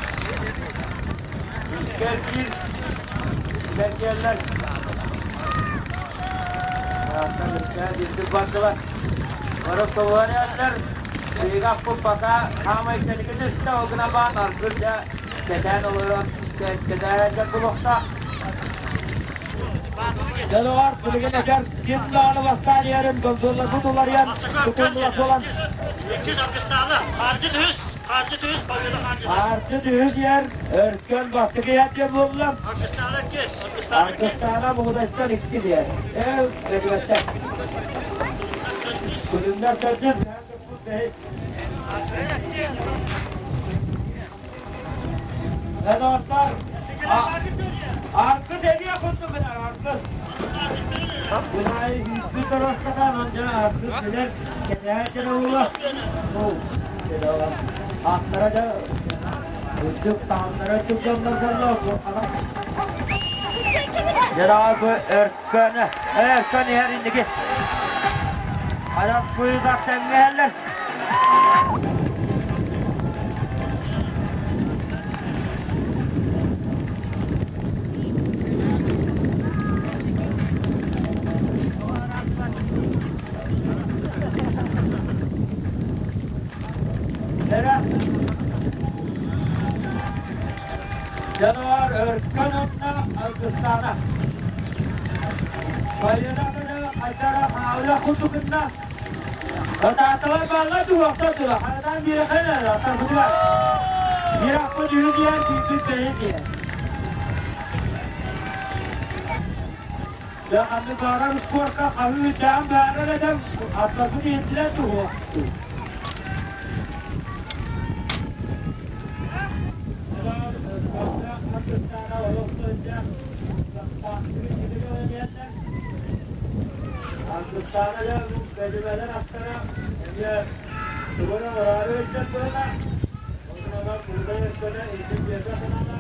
Иккер биир. Иккиден киэллэр. Дьараахтан иккэ биирдик бардылар. Бары собуһар Биһиги пока хаамай кэнники түстэ, ол гынан баан аргыс дьэ кэтээн олорон кэтээн булуохтаах. Дьонугар билигин этэр ким даҕаны бастаан иһэрин донсулларбыт уларыйан тутуллула буолан Иккис Аргыстаана, Хаардьыт үһүс, Хаардьыт үһүс, Победа Хаардьыт. Хаардьыт үһүс иһэр, Өркөн бастакы иһэр диэн буолла. Аргыстаана иккис, Аргыстаана иккис. Аргыстаана Мугудайтан икки диэн. Эл бэбиэттэр. Күлүмнэр төрдүс, Доҕоттор, аргыс эбиэ курдук гынар, аргыс. Күнай үүппүт ороскатан, онча аргыс билэр, кэтэһээччи уула. Аттара да үрдүк таһымнара үрдүк дьоннор буолла, Дьэ, өркөн, өркөн иһэр инники. Адам куйутах тэҥҥэһэллэр. Дьонугар өркөн уонна алгыстаана. Байына хайдара хаалыах курдук гынна. Ытааталар бааллар дуһуохтар дуо? Харатаан биэрэхэ аттарбытыгар. Биир аппыт үһү диэн, киирбит бэйэ диэн. Дьэ ханнык баарар спорка хаһыы үрдээн баарар эдэм, аттарбыт иһиттилэр дуһуохтуу. Аргыстаана бэдимэлэр аттара эмиэ тугуна ораары өйдөн буолла. Онон курдай өскөнө итин биэрбэ санаана.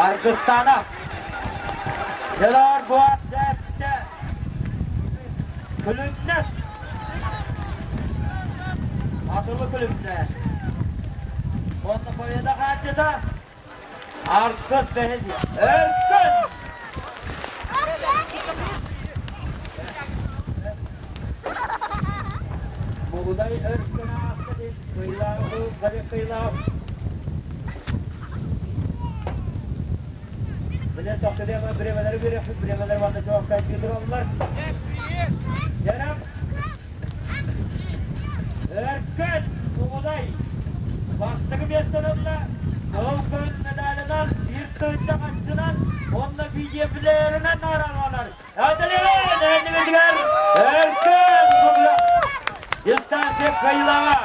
Аргыстана Делар Буат Күлүннэс Атылы күлүмнэс. хаһаайыта Аргыс бэһис Өркөн! Мугудай Өркөн ааспыт кыйлаах кыйлаах Биле тохтолема бремелери берехпит, бремелер ванда чоқтай тураллар. Ярам Өркөн Мугудай бастакы миэстэни ылла, Кыһыл көмүс медалынан, биир тыһыынча харчынан уонна видеоплеерынан наҕараадаланар. Эҕэрдэлиибин эһигинигэр Өркөн Мугудай дистанция кыайыылааҕа.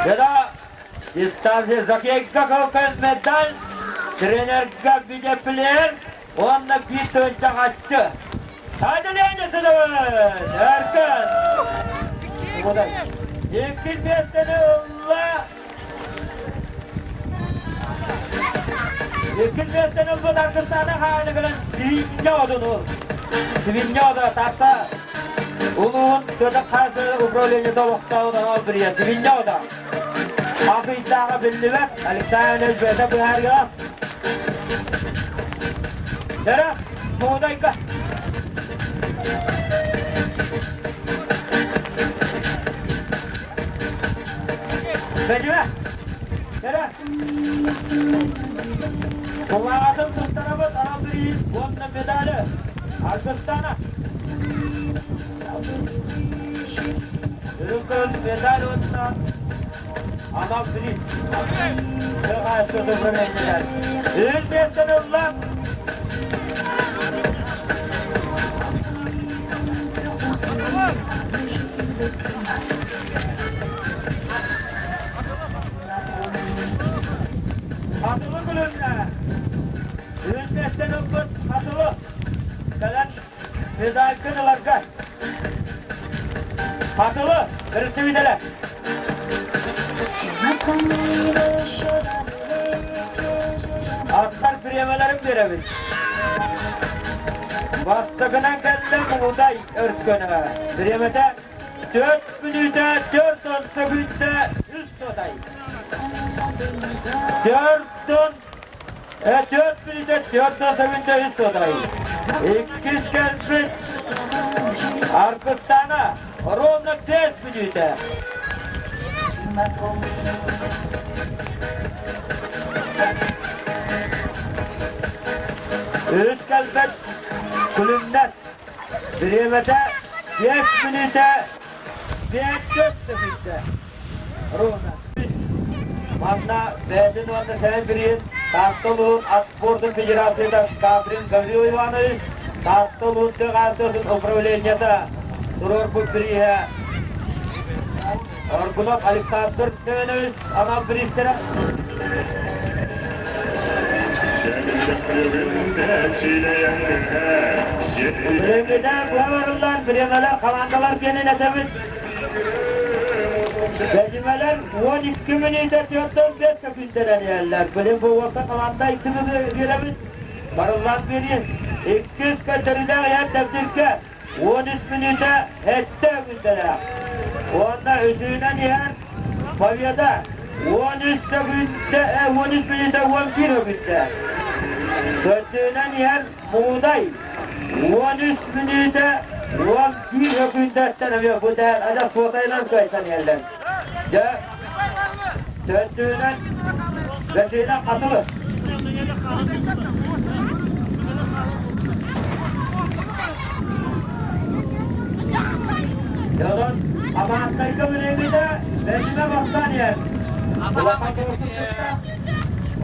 Дьэ дистанция хоккейга кыһыл көмүс медаль, тренергэ видеоплеер уонна биир тыһыынча харчы. Отделение Өркөн! Икки миэстэни ылла. Икки миэстэни ылбыт Аргыстаана хаайына кэлэн Сибинньэ одуну. Сибинньэ оду Таатта улууһун Көтөх хаас управлениета олохтооҕун анал бирийэ Сибинньэ ода. Хас ыйдааҕа биллибэт Александр бэйэтэ быһаарыаҕа. Дара, Мугудайга. Бэдьимэ. Дара. Кулаҕатын туттарабыт анал бириис уонна медали. Аргыстана. Үрүҥ көмүс медаль уонна анал бириис. Үһүс миэстэни ылла Хатылы күлүннэ. Үһүс миэстэни ылбыт Хатылы. Кэлэн медалькын ыларга. Хатылы, көрүстүбүтэлэ. Аттар бириэмэлэрин биэрэбит. Бастакынан кэллэ Мугудай өркөнө. Бириэмэтэ 4 мүнүүтэ 4 секүндэ 3 сотай. 4 4 мүнүүтэ 4 секүндэ 3 сотай. Иккис кэлбит Аргыстана ровно 5 мүнүүтэ. Үс кэлбэт күлүмнэс. Бириэмэтэ 5 мүнүүтэ 5 секүндэ. Ровно. Манна бэйэтин уонна Сэмэн Бириин Таатта улууһун ат спордун федерацията Катрин Гаврил Иванович Таатта улууһун тыа управлениета туруорбут бирииһэ Аргунов Александр Семенович анал бириистэрэ. Билиҥҥитэ быһа барыллаан бириэмэлэр хамаандалар диэнин этэбит. Бэдьимэлэр 12 мүнүүтэ 45 сөкүүндэнэн иһэллэр. Билин бу уопсай хамаанда икки биэрэбит. Барыллаан биэрии. Иккис көрдөрүүлээх иһэр Дэбдиргэ 13 мүнүүтэ сэттэ күндэлээх. Уонна үсүһүнэн иһэр Победа 13 сөкүүндэ, 13 мүнүүтэ 11 сөкүүндэ. Төрдүһүнэн иһэр Муудай 13 мүнүүтэ 11 сөкүүндэттэн эмиэ бу дээн адьас суотайынан кыайсан иһэллэр. Дьэ, төрдүһүнэн бэсиһинэн Хатылы. Дьонун Абааттайга билиҥҥитэ бэсимэ бастаан иһэр. Улахан куорсун кытта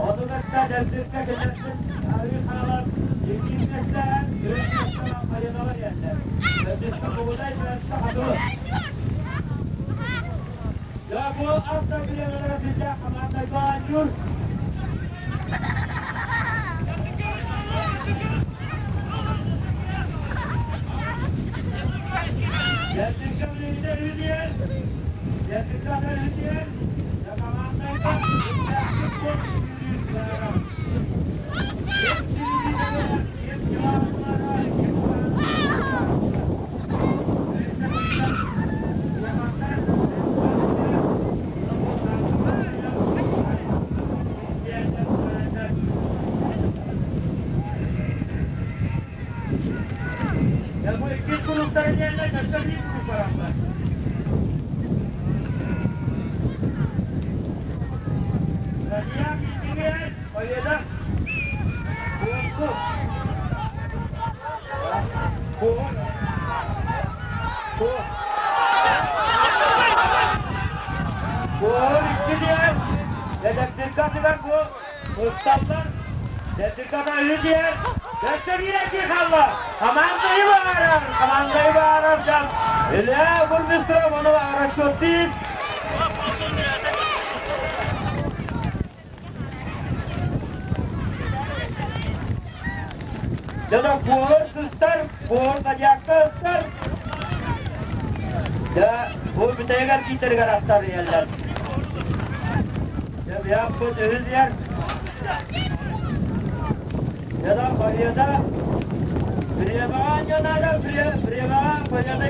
оту кытта Дэлбиргэ кэтэрбит арыы харалар икки миэстэҕэ үс миэстэҕэ хайыналар иһэллэр. Төрдүскэ Бугудай бэрэскэ Хатылы. Дьэ бу алта бириэмэлэрэ сылдьар хамаандайга оонньуур. Дьэрдиккэ билиҥҥитэ үһү Дьэрдиккэ үһү Дьэ хамаандайга Ya bu iki grupların yerine başka bir grup var ama. Zodiac Engineer, Oyeda. Kuku. Ku. Ku. Ku iki diğer. Dedektirkatiler bu. Mustafa. Dedektirkata üç diğer. Destek халла. Командайы баарар, командайы баарар жан. Илья Бурмистров оны расчеттейді. Жана куор сыстар, куор зодиакка ыстар. Да, бу бүтәгәр китергәр аттар елләр. Я бу төзер. Жана Kore'de Priyamana Priya Priyama Kore'de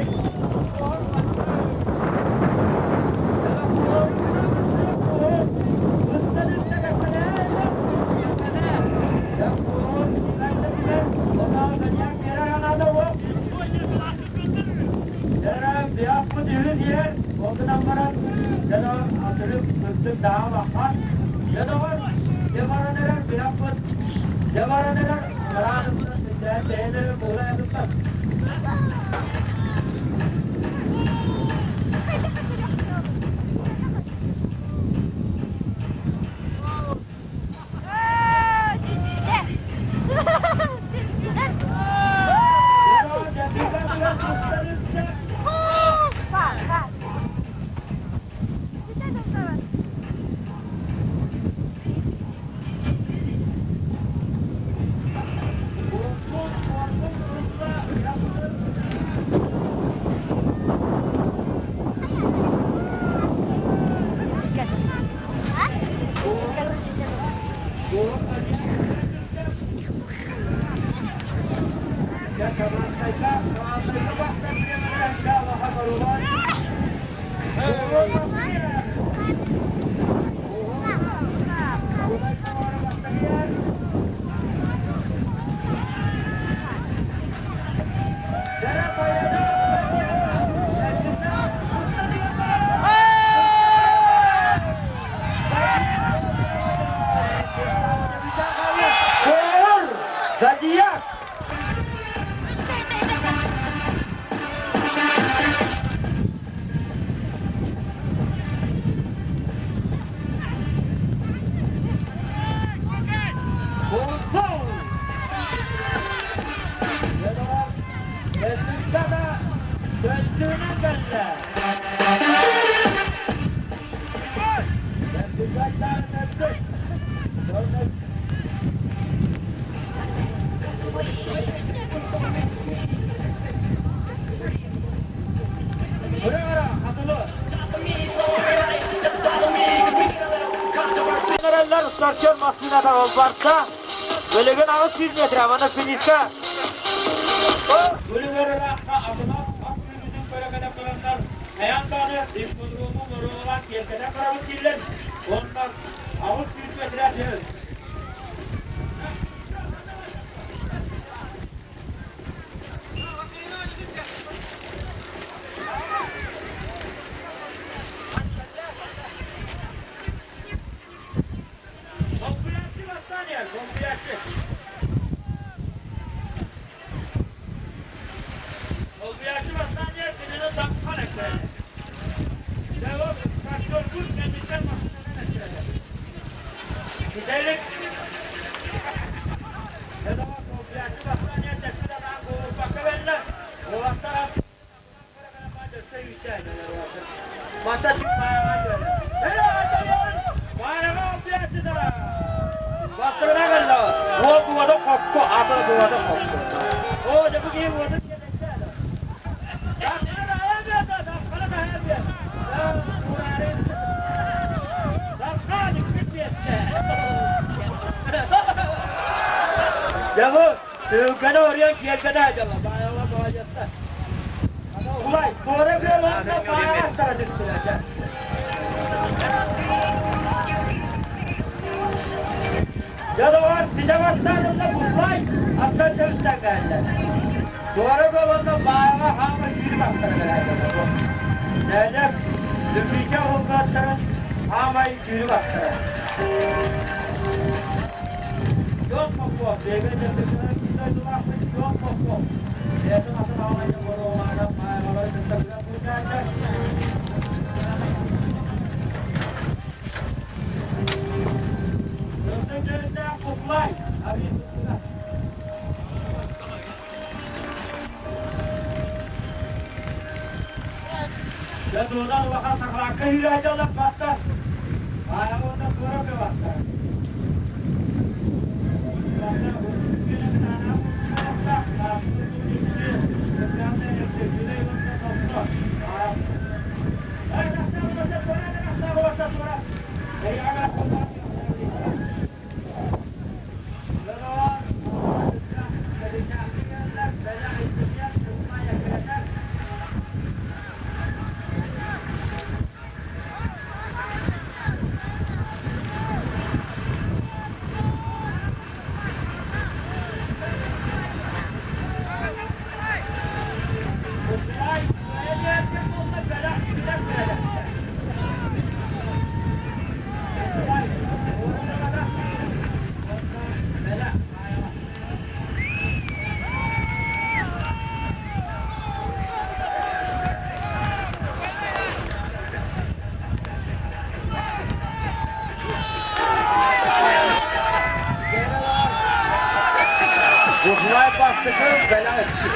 Зодиак! Старчер машинада олбарта. Бөлеген ағыз 100 метр, амана финишка. Бөлігері аққа атына ақ жүргізін көрекеде қыландар. Аянданы ипподрому мұрылған келкеде қарабыт келген. Ondan ağız 100 metre söz. Kompliyatçı battaniye, kompliyatçı. Kompliyatçı battaniye sinirli dakika ekleri. Devam, traktör kurs kendisinden makineden ekleri. Güzellik. Ne zaman kompliyatçı battaniye tepkide daha bakka belli. O vakta Mata Tövbe oraya gelmeden acaba. Bayağı bayağı. Ulay, doğru bir lan bayağı aktaracak. Ya da var, size başlarında buslay, atlar çalıştan geldi. Туора буоланна бааҕа хаама сүүрүк аттара кэлээдэ. Нэлэк, Лүкүйгэ уһулгааттарын хаамай сүүрүк аттара. Йон Попов, бэйбэ дьарыктанар дойдулаахпыт Йон Попов. Бэйэтин атын аҕалайда боруолаана бааҕалары кытта күрэх сылдьааччы. Сылдьын төрүттээх Куклай, Арыытыттыга. Дьэ туһунан улахан сакалаакка үүрээччи олохпаттар. Аайаҕа уонна туора бөҕөттөр. Кухлай бастакы бэлэх.